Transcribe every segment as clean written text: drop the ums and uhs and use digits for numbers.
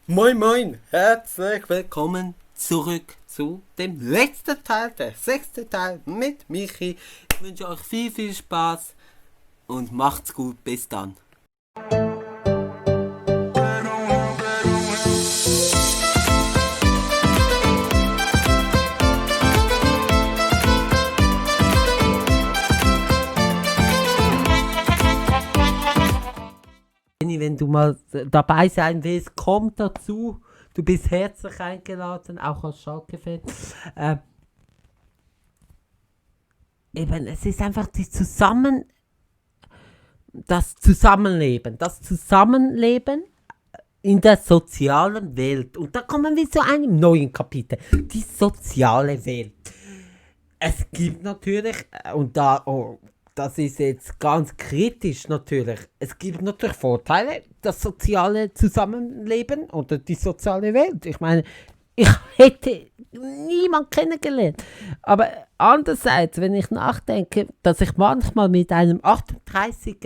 Moin Moin, herzlich willkommen zurück zu dem letzten Teil, der sechste Teil mit Michi. Ich wünsche euch viel Spaß und macht's gut, bis dann. Wenn du mal dabei sein willst, komm dazu. Du bist herzlich eingeladen, auch als Schalke-Fan. Es ist einfach das Zusammenleben in der sozialen Welt. Und da kommen wir zu einem neuen Kapitel. Die soziale Welt. Es gibt natürlich, das ist jetzt ganz kritisch natürlich. Es gibt natürlich Vorteile, das soziale Zusammenleben oder die soziale Welt. Ich meine, ich hätte niemand kennengelernt. Aber andererseits, wenn ich nachdenke, dass ich manchmal mit einem 38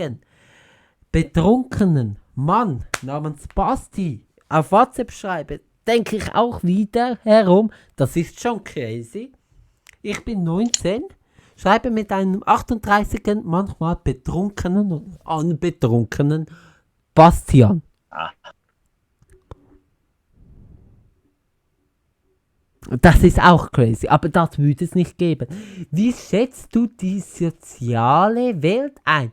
betrunkenen Mann namens Basti auf WhatsApp schreibe, denke ich auch wieder herum, das ist schon crazy. Ich bin 19. Schreibe mit einem 38 manchmal betrunkenen und anbetrunkenen Bastian. Das ist auch crazy, aber das würde es nicht geben. Wie schätzt du die soziale Welt ein?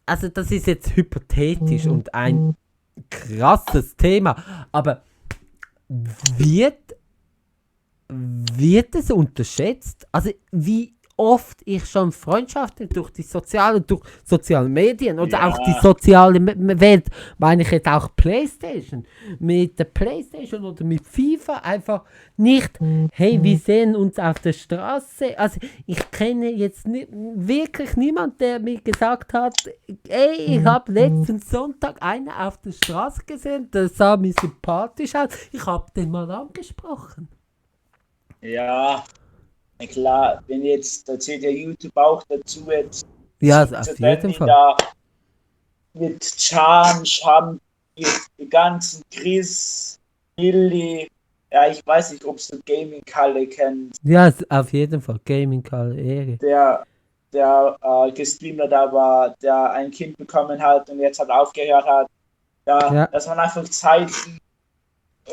Also das ist jetzt hypothetisch und ein krasses Thema, aber wird es unterschätzt? Also wie oft ich schon Freundschaften durch soziale Medien oder auch die soziale Welt, meine ich jetzt auch Playstation, mit der Playstation oder mit FIFA einfach nicht, hey, wir sehen uns auf der Straße. Also ich kenne jetzt wirklich niemanden, der mir gesagt hat, ey, ich habe letzten Sonntag einen auf der Straße gesehen, der sah mir sympathisch aus, ich habe den mal angesprochen. Ja, na klar, wenn jetzt, da zählt ja YouTube auch dazu, jetzt Ja, sieht auf der jeden Danny Fall. da mit Can, Sham, die ganzen Chris, Billy, ja, ich weiß nicht, ob du Gaming Kalle kennst, Ja, auf jeden Fall. Gaming-Karriere. der gestreamt da war, der ein Kind bekommen hat und jetzt halt aufgehört hat. Ja, Ja, das waren einfach Zeiten,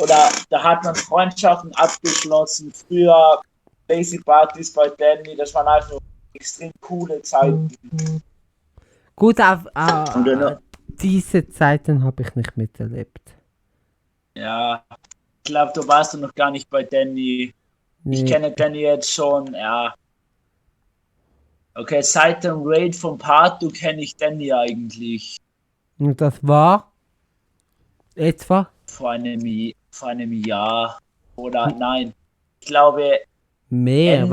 oder da hat man Freundschaften abgeschlossen. Früher Basic Partys bei Danny, das waren einfach extrem coole Zeiten. gut, Und dann, diese Zeiten habe ich nicht miterlebt. ja, ich glaube, du warst noch gar nicht bei Danny. Ich Nee. kenne Danny jetzt schon, ja. Okay, seit dem Raid vom Partu kenne ich Danny eigentlich. Und das war etwa Vor einem Jahr. Oder nein, ich glaube mehr.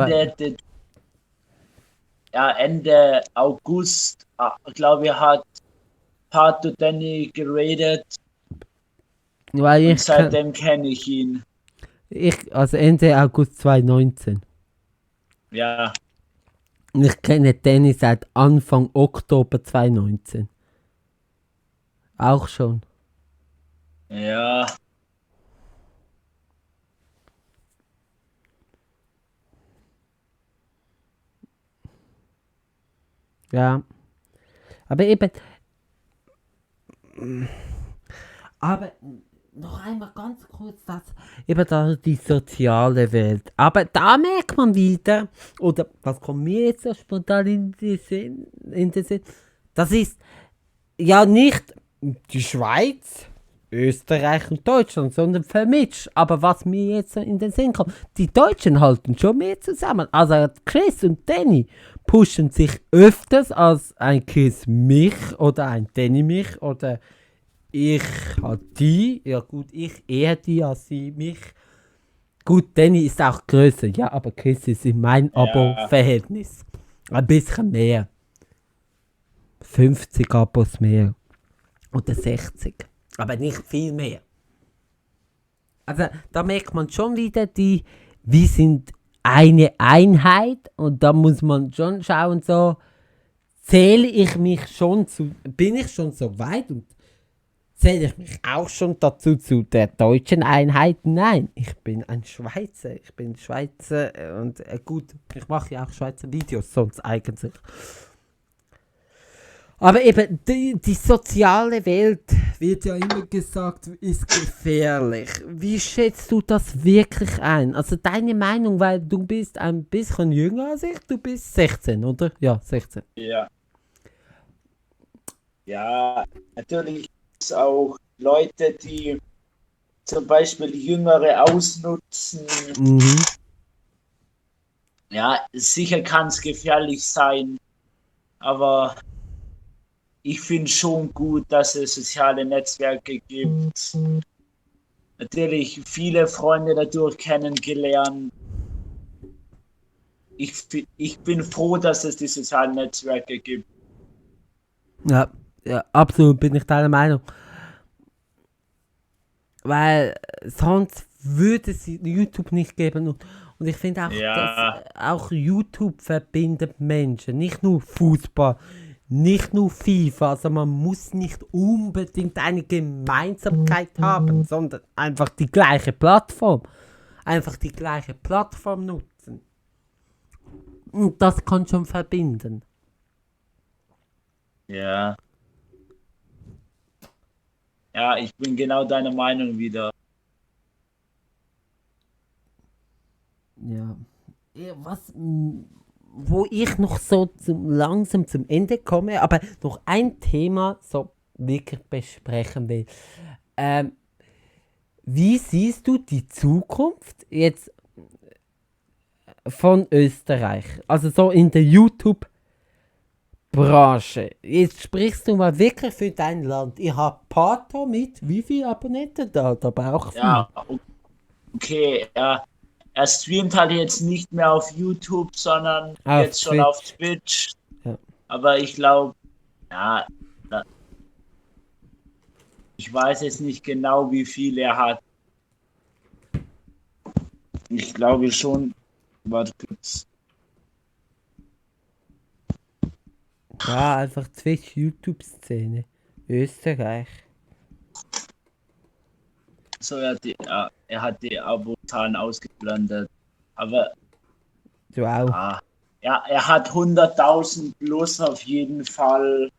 Ende August, glaube ich, hat Partu Danny geradet. Weil Und seitdem kenne ich ihn. also Ende August 2019. Ja, Ich kenne Danny seit Anfang Oktober 2019. Auch schon. ja, Ja. Aber eben. Aber noch einmal ganz kurz eben da die soziale Welt. Aber da merkt man wieder, oder was kommt mir jetzt so spontan in den Sinn? Das ist ja nicht die Schweiz, Österreich und Deutschland, sondern vermischt. Aber was mir jetzt so in den Sinn kommt, die Deutschen halten schon mehr zusammen. Also Chris und Danny pushen sich öfters als ein Chris mich oder ein Danny mich oder ich halt die. Ja gut, ich eher die als sie mich. Gut, Danny ist auch größer, ja, aber Chris ist in mein Abo-Verhältnis. Ein bisschen mehr. 50 Abos mehr. Oder 60. Aber nicht viel mehr. Also da merkt man schon wieder, wir sind eine Einheit und da muss man schon schauen, so bin ich schon so weit und Zähle ich mich auch schon dazu zu der deutschen Einheit? Nein, ich bin ein Schweizer. Ich bin Schweizer und gut, ich mache ja auch Schweizer Videos, sonst eigentlich. Aber eben, die soziale Welt, wird ja immer gesagt, ist gefährlich. Wie schätzt du das wirklich ein? Also deine Meinung, weil du bist ein bisschen jünger als ich, du bist 16, oder? Ja, 16. Ja. Ja, natürlich gibt es auch Leute, die zum Beispiel Jüngere ausnutzen. Mhm. Ja, sicher kann es gefährlich sein, aber ich finde schon gut, dass es soziale Netzwerke gibt. Natürlich viele Freunde dadurch kennengelernt. Ich bin froh, dass es die sozialen Netzwerke gibt. Ja, ja, absolut bin ich deiner Meinung. Weil sonst würde es YouTube nicht geben. Und ich finde auch, Ja, dass auch YouTube verbindet Menschen. Nicht nur Fußball, nicht nur FIFA. Also man muss nicht unbedingt eine Gemeinsamkeit haben, sondern einfach die gleiche Plattform. Einfach die gleiche Plattform nutzen. Und das kann schon verbinden. ja. Ja, ich bin genau deiner Meinung wieder. Ja. Ja, wo ich noch so langsam zum Ende komme, aber noch ein Thema so wirklich besprechen will. Ähm, Wie siehst du die Zukunft jetzt von Österreich? Also so in der YouTube-Branche. Jetzt sprichst du mal wirklich für dein Land. Ihr habt Pato mit wie viel Abonnenten da? Da braucht viel. Ja, okay, ja. Er streamt halt jetzt nicht mehr auf YouTube, sondern Auf jetzt schon auf Twitch. Twitch. Ja. Aber ich glaube, ja, ich weiß jetzt nicht genau, wie viel er hat. Ich glaube schon, warte kurz. Ja, einfach Twitch-YouTube-Szene. Österreich. So, er hat die Abozahlen ausgeblendet. Aber Du auch. ja, er hat 100.000 plus auf jeden Fall.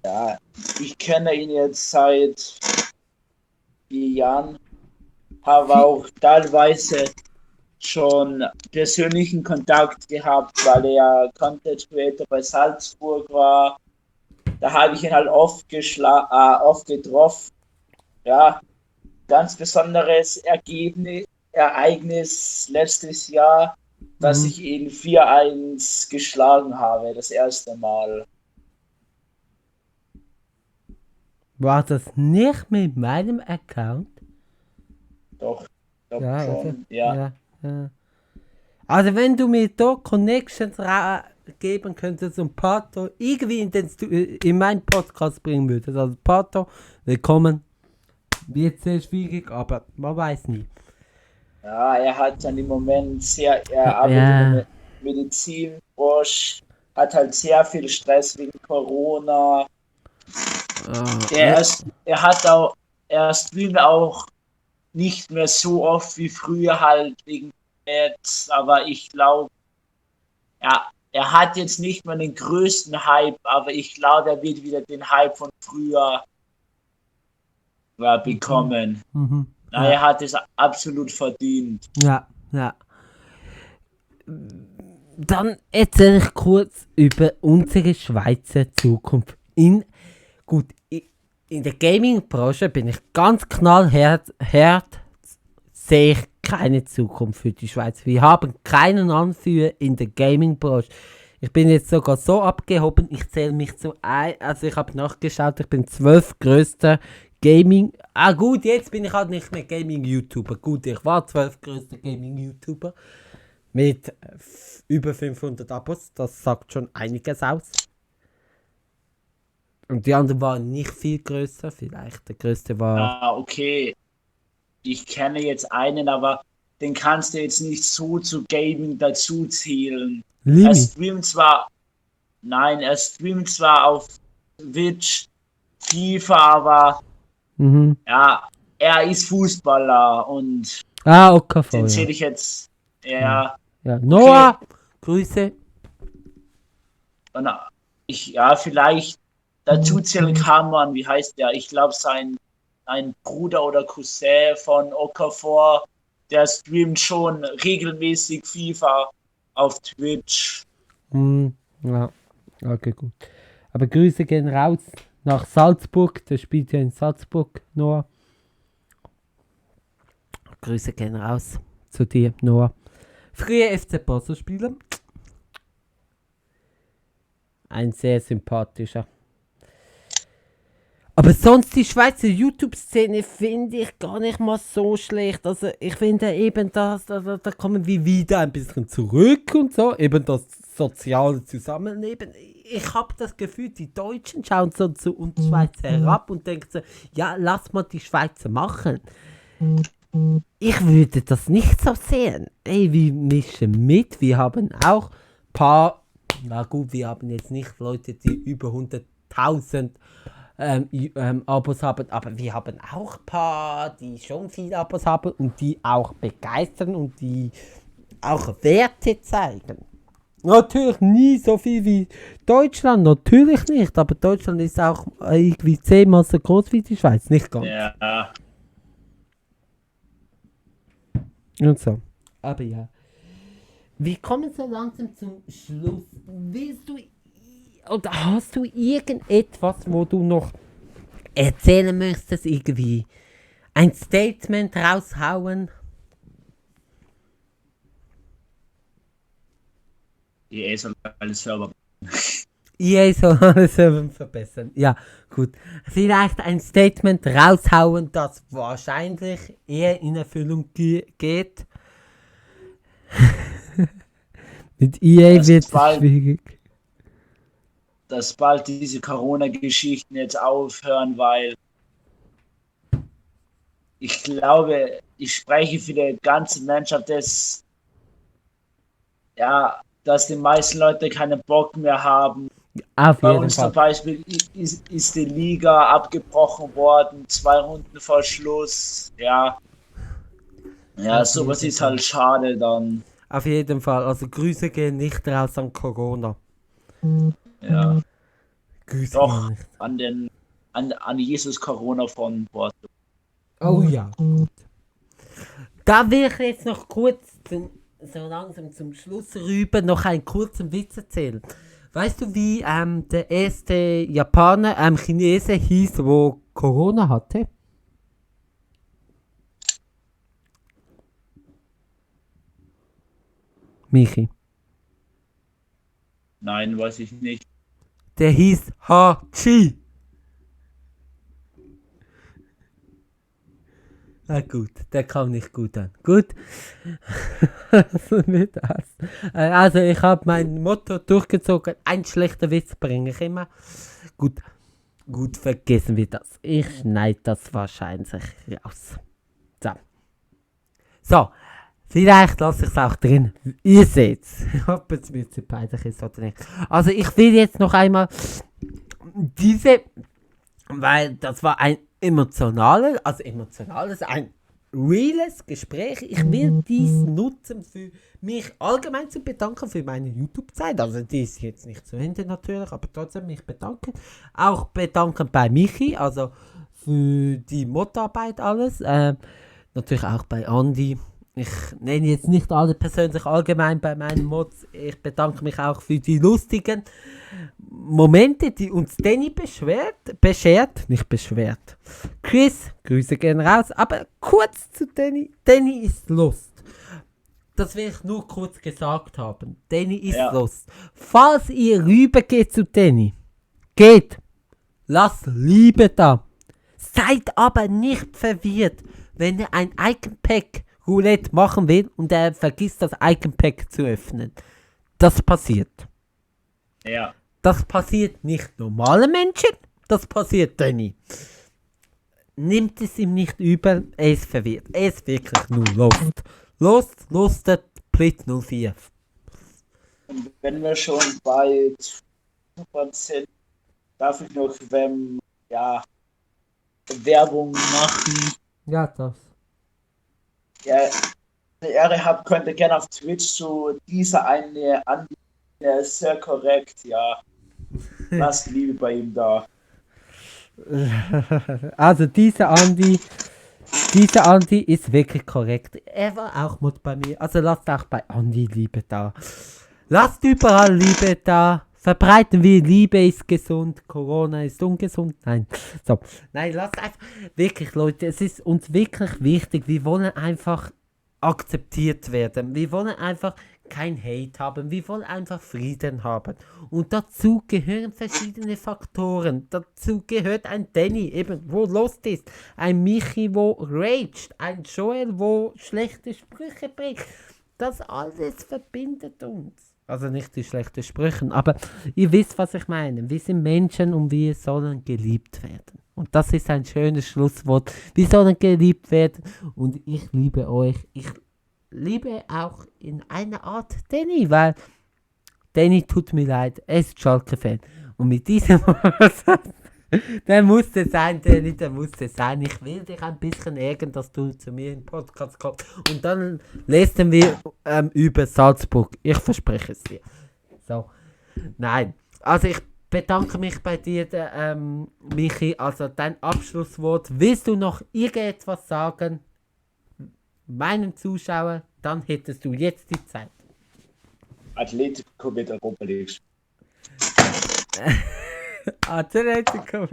Ja, ich kenne ihn jetzt seit 4 Jahren, habe auch teilweise schon persönlichen Kontakt gehabt, weil er ja Content Creator bei Salzburg war. Da habe ich ihn halt oft getroffen. Ja, ganz besonderes Ereignis letztes Jahr, dass ich ihn 4-1 geschlagen habe, das erste Mal. War das nicht mit meinem Account? Doch, doch Ja, schon, also, ja. ja. Also wenn du mir da Connections geben könntest und Pato irgendwie in meinen Podcast bringen würdest. Also Pato, willkommen. Wird sehr schwierig, aber man weiß nie. Ja, er hat dann im Moment er arbeitet Ja. in der Medizinbranche, hat halt sehr viel Stress wegen Corona. Er streamt auch nicht mehr so oft wie früher halt wegen Netz, aber ich glaube, ja, er hat jetzt nicht mehr den größten Hype, aber ich glaube, er wird wieder den Hype von früher bekommen. Mhm. Na, er hat es absolut verdient. Ja. Dann erzähle ich kurz über unsere Schweizer Zukunft. In der Gaming-Branche bin ich ganz knallhart, sehe ich keine Zukunft für die Schweiz. Wir haben keinen Anführer in der Gaming-Branche. Ich bin jetzt sogar so abgehoben, ich zähle mich zu also ich habe nachgeschaut, ich bin 12 größter Gaming. Gut, jetzt bin ich halt nicht mehr Gaming-YouTuber. Gut, ich war 12 größter Gaming-YouTuber mit über 500 Abos. Das sagt schon einiges aus. Und die anderen waren nicht viel größer. Vielleicht der größte war. Okay. Ich kenne jetzt einen, aber den kannst du jetzt nicht so zu Gaming dazu zählen. Limi. Er streamt zwar auf Twitch, FIFA, aber Mhm. ja, er ist Fußballer und Ah, OKV, den ja. zähle ich jetzt, ja, Ja. okay. Noah, Grüße. Und ja, vielleicht dazu zählen kann man, wie heißt der? Ich glaube, ein Bruder oder Cousin von Okafor, der streamt schon regelmäßig FIFA auf Twitch. Ja, okay, gut. Aber Grüße gehen raus nach Salzburg. Der spielt ja in Salzburg, Noah. Grüße gehen raus zu dir, Noah. Früher FC Basel-Spieler. Ein sehr sympathischer. Aber sonst die Schweizer YouTube-Szene finde ich gar nicht mal so schlecht. Also ich finde eben, da kommen wir wieder ein bisschen zurück und so. Eben das soziale Zusammenleben. Ich habe das Gefühl, die Deutschen schauen so zu uns Schweizer herab und denken so, ja, lass mal die Schweizer machen. Ich würde das nicht so sehen. Ey, wir mischen mit. Wir haben auch ein paar, na gut, wir haben jetzt nicht Leute, die über 100.000 Abos haben, aber wir haben auch ein paar, die schon viele Abos haben und die auch begeistern und die auch Werte zeigen. Natürlich nie so viel wie Deutschland, natürlich nicht, aber Deutschland ist auch irgendwie 10-mal so groß wie die Schweiz, nicht ganz. Ja, Und so. Aber ja. Wir kommen so langsam zum Schluss. Willst du oder hast du irgendetwas, wo du noch erzählen möchtest, irgendwie ein Statement raushauen? EA soll alles selber. EA soll alles verbessern. Ja, gut. Vielleicht ein Statement raushauen, das wahrscheinlich eher in Erfüllung geht. Mit EA Das wird es bald- schwierig. Dass bald diese Corona-Geschichten jetzt aufhören, weil ich glaube, ich spreche für die ganze Menschheit, dass die meisten Leute keinen Bock mehr haben. Auf Bei jeden uns zum Fall. Beispiel ist die Liga abgebrochen worden, 2 Runden vor Schluss. Ja, Auf sowas jeden ist Fall. halt schade dann. Auf jeden Fall. Also Grüße gehen nicht raus an Corona. Ja, Grüße doch gehen nicht. an Jesus Corona von Porto. Oh ja, gut. Da will ich jetzt noch kurz so langsam zum Schluss rüber noch einen kurzen Witz erzählen. Weißt du, wie der erste Japaner, Chinese hieß, wo Corona hatte? Michi. Nein, weiß ich nicht. Der hieß Hachi. Na gut, der kam nicht gut an. Gut. Also ich habe mein Motto durchgezogen. Ein schlechter Witz bringe ich immer. Gut, vergessen wir das. Ich schneide das wahrscheinlich raus. So, vielleicht lasse ich es auch drin. Ihr seht's. Ob es mir zu peinlich ist oder nicht. Also ich will jetzt noch einmal weil das war ein emotionales, ein reales Gespräch. Ich will dies nutzen, für mich allgemein zu bedanken für meine YouTube-Zeit. Also die ist jetzt nicht zu Ende natürlich, aber trotzdem mich bedanken. Auch bedanken bei Michi, also für die Mottoarbeit alles. Natürlich auch bei Andi. Ich nenne jetzt nicht alle persönlich allgemein bei meinen Mods. Ich bedanke mich auch für die lustigen Momente, die uns Danny nicht beschwert. Chris, Grüße gehen raus, aber kurz zu Danny. Danny ist Lust. Das will ich nur kurz gesagt haben. Danny ist Lust. Falls ihr rübergeht zu Danny, geht. Lasst Liebe da. Seid aber nicht verwirrt, wenn ihr ein Icon-Pack Roulette machen will und er vergisst das Icon-Pack zu öffnen. Das passiert. Ja. Das passiert nicht normalen Menschen, das passiert Danny. Nimmt es ihm nicht übel, er ist verwirrt. Er ist wirklich nur lustet, Blitz 04. Und wenn wir schon bei sind, darf ich noch Werbung machen? Ja, das. Ja, die Ehre habt, könnt ihr gerne auf Twitch so dieser eine anbieten. Der ist sehr korrekt, ja. Lasst Liebe bei ihm da. Also dieser Andi ist wirklich korrekt. Er war auch mit bei mir. Also lasst auch bei Andi Liebe da. Lasst überall Liebe da. Verbreiten wir Liebe ist gesund, Corona ist ungesund. Nein. So. Nein, lasst einfach. Wirklich, Leute, es ist uns wirklich wichtig. Wir wollen einfach akzeptiert werden. Wir wollen einfach kein Hate haben. Wir wollen einfach Frieden haben. Und dazu gehören verschiedene Faktoren. Dazu gehört ein Danny, eben, wo lost ist. Ein Michi, wo raged. Ein Joel, wo schlechte Sprüche bringt. Das alles verbindet uns. Also nicht die schlechten Sprüche, aber ihr wisst, was ich meine. Wir sind Menschen und wir sollen geliebt werden. Und das ist ein schönes Schlusswort. Wir sollen geliebt werden und ich liebe euch. Ich liebe auch in einer Art Danny, weil Danny tut mir leid, er ist Schalke-Fan. Und mit diesem der musste sein, Danny, der musste sein. Ich will dich ein bisschen ärgern, dass du zu mir im Podcast kommst. Und dann lesen wir über Salzburg. Ich verspreche es dir. So, nein. Also ich bedanke mich bei dir, Michi. Also dein Abschlusswort. Willst du noch irgendetwas sagen? Meinen Zuschauer, dann hättest du jetzt die Zeit. Atletico wird Europa League. Atletico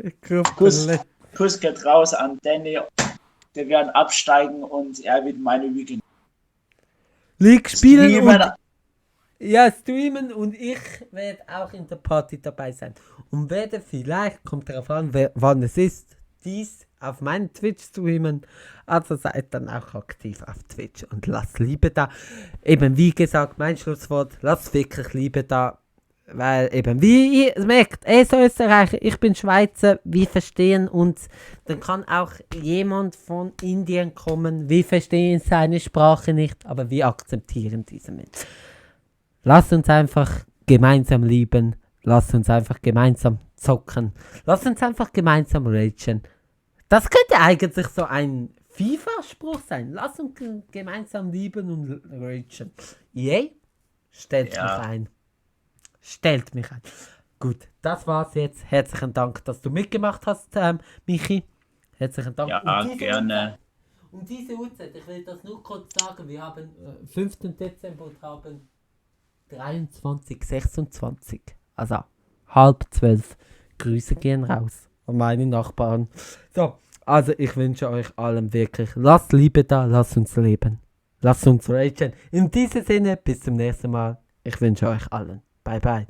Kuss geht raus an Danny. Wir werden absteigen und er wird meine Weekend League spielen streamen. Streamen und ich werde auch in der Party dabei sein. Und werde vielleicht, kommt darauf an, wann es ist, dies auf meinen Twitch streamen. Also seid dann auch aktiv auf Twitch und lasst Liebe da. Eben wie gesagt, mein Schlusswort, lasst wirklich Liebe da. Weil eben, wie ihr merkt, er ist Österreicher, ich bin Schweizer, wir verstehen uns. Dann kann auch jemand von Indien kommen, wir verstehen seine Sprache nicht, aber wir akzeptieren diese Menschen. Lasst uns einfach gemeinsam lieben, lasst uns einfach gemeinsam zocken, lasst uns einfach gemeinsam ragen. Das könnte eigentlich so ein FIFA-Spruch sein. Lasst uns gemeinsam lieben und ragen. Yay? Stellt mich ein. Stellt mich ein. Gut, das war's jetzt. Herzlichen Dank, dass du mitgemacht hast, Michi. Herzlichen Dank. Ja, gerne. Um diese Uhrzeit, ich will das nur kurz sagen, wir haben 5. Dezember und haben 23:26. Also 11:30. Grüße gehen raus an meine Nachbarn. So, also ich wünsche euch allen wirklich, lasst Liebe da, lasst uns leben. Lasst uns ragen. In diesem Sinne, bis zum nächsten Mal. Ich wünsche euch allen. Bye bye.